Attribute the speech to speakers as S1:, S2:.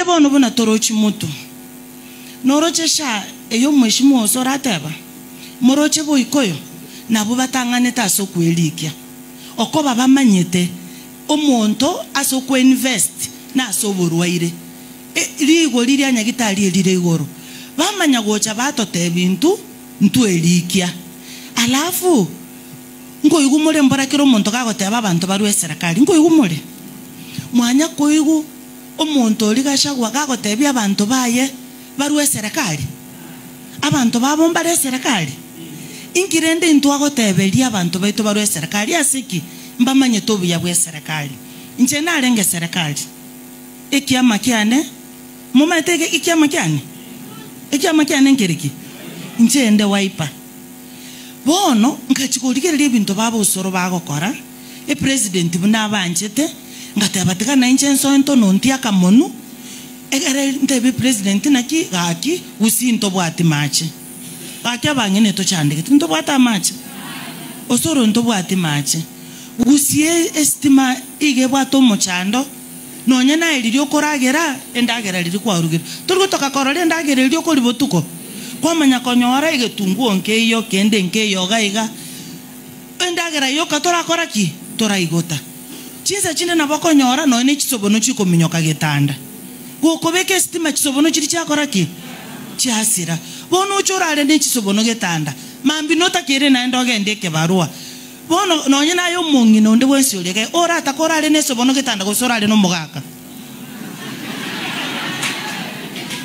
S1: Bono buna torochi motu, noroche sha eye omweshimiwa gose orateba, Moroche boikoyo, nabwo batang'anete ase okwerikia, okoba bamanyete omonto ase okoinvest na ase oborwaire, rigori ria nyagitari erire igoro, bamanya gocha batotebia intwe ntwerikia. Alafu nkoigwa more mbora kera omonto gagoteba abanto barwe eserekari, nkoigwa more? Mwanya koigwa Omonto oria Gachagua gagotebia abanto baye barue eserekari? Abanto babo mbare eserekari? Inki rende intwe agoteberia abanto baito barue eserekari? Ase ki? Mbamanyete obuya bw'eserekari. Inche narenge eserekari. Ekiama kiane, momanyete ekiama kiane? Ekiama kiane nkere ki? Inche inde Wiper. Bono ngachia korigereria ebinto babo osoro bagokora, Epresident buna abanchete, ngateba tiga nainche nsoe ntonontie akamonu, egere ntebie president naki gaki gusii ntobwati mache. Gaki abang'ina etochandegete ntobwate amache? Osoro ntobwati mache. Gusii estima iga ebwate omochando, nonye naye riria okoragera, endagera riria kwarugire. Tori gotoka korora endagera eria okoria botuko, kwamanya konyora egetunguo nkeiyo, kende nkeiyo iga iga. Endagera yoka torakora ki? Toraigota. Chinsa chinde nabo okonyora nonya ne chisobono chikominyoka getanda. Gokobeka esitima chisobono chiria chiakora ki? Chiasira. Bono oche orare ne chisobono getanda, mambia notakeire naende ogende ekebarua. Bono nonye naye omong'ina onde bwensi oria iga, oratake orare ne esobono getanda gose orare nomogaka.